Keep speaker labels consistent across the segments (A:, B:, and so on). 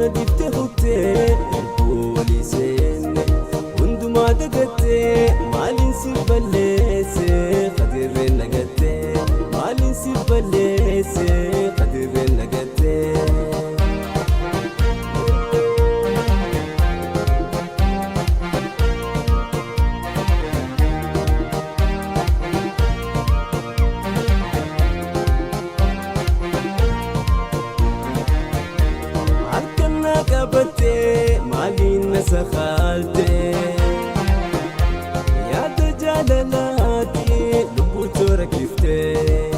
A: Kana dhiftee kuttee erguu walii seenne hundumaa dagattee maaliin si balleesse qadirreen nagattee maaliin si balleesse qadirreen nagattee. Harka na qabattee maaliin na sakaaltee yaada jaalalaati lubbuu toora kiftee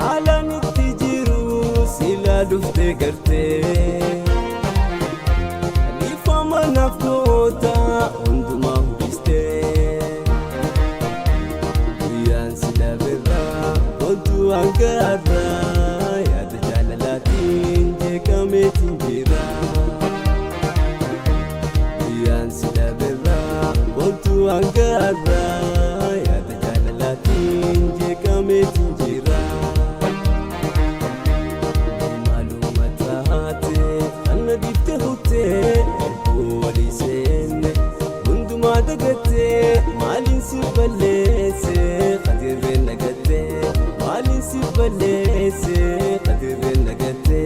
A: haalaan itti jiru silaa dhuftee gartee dhiifama naaf goota hundumaa hubbistee guyyaan si dhaberraa kontuu hanga har'aa yaada jaalalaatiin jeeqameetiin jira. Guyyaan si dhaberraa kontuu hanga har'aa yaada jaalalaatiin jeeqameetiin jira. Maaluma taate kana dhiftee kuttee erguu walii seenne hundumaa dagattee maaliin si balleesse qadirreen nagattee maaliin si balleesse qadirreen nagattee.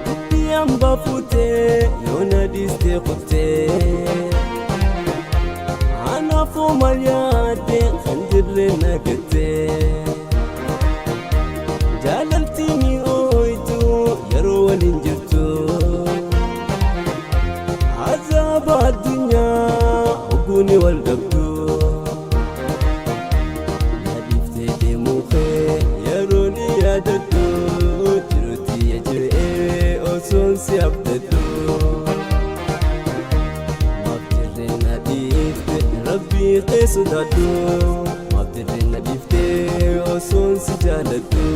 A: Dubbii hambaa fuutee yoona dhiistee kuttee anaafuu maal yaadde kan jirre nagattee jaalalti ni ooytu yeroo waliin jirtu azaaba addunyaa hogguuni wal dhabdu na dhiiftee deemuu kee yeroo ni yaadadhu jirutti jedhee osoon si abdadhu. Maaf jirreen na dhiifte rabbii kee sodaadhu maaf jirreen na dhiifte osoon si jaaladhu.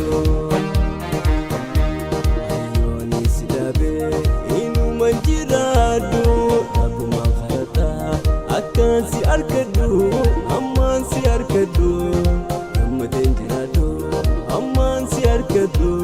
A: Hayyooni si dhabee inuman jiraadhu rabbumaan kadhadha akkaan si argadhu ammaan si argadhu gammadeen jiraadhu ammaan si argadhu.